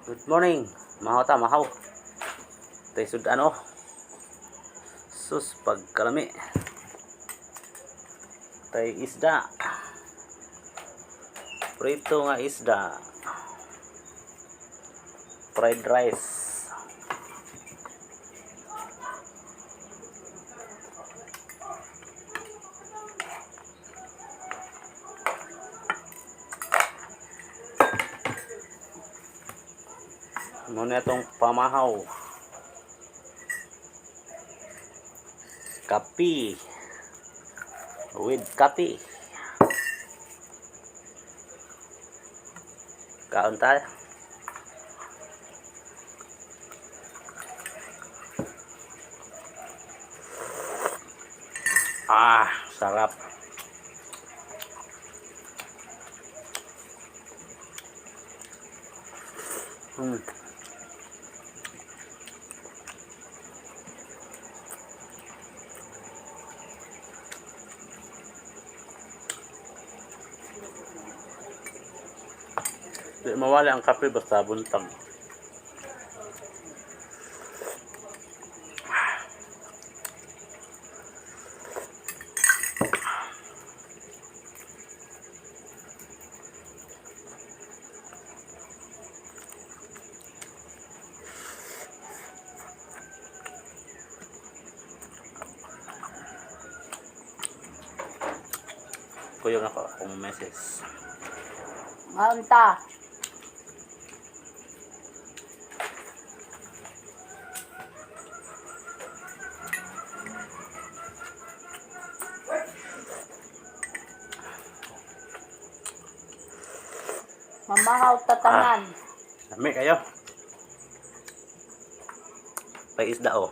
Good morning. Mahaw ta, mahaw. Tay sud ano? Sus, pagkalami. Tay isda. Prito nga isda. Fried rice. Muna itong pamahaw. Kapi. With kapi. Kaon tayo. Ah, sarap. Di mawala ang kape basta buntag. Kuyog ako akong meses. Ngaon ta. Mamahaw tatanan. Lami kayo. May isda oh.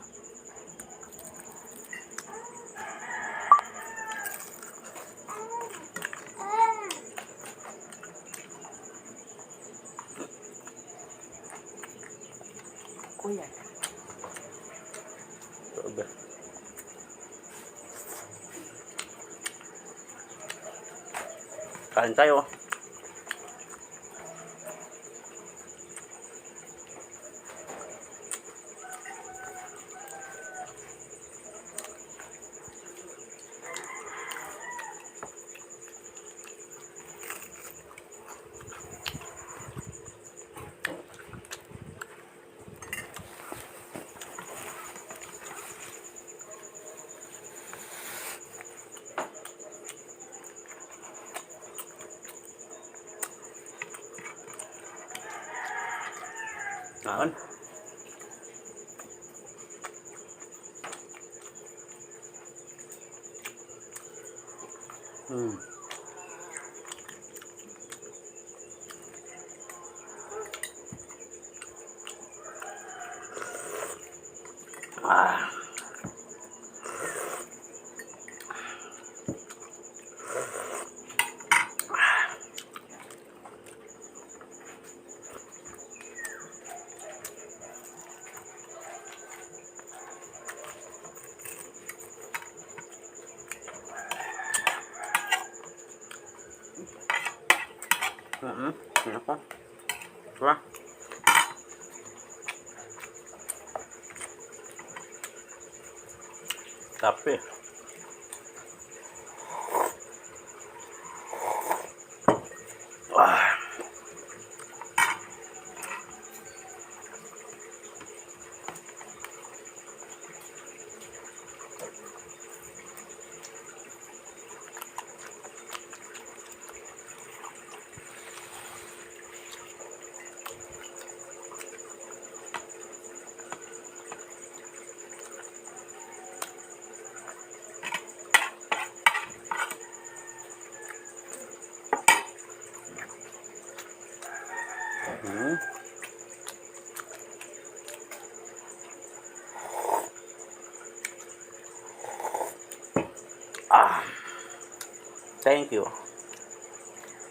Kuya. Tuog. Kain tayo. Kaon. Ah. Ako. Diba? Kape. Ah. Ah. Thank you.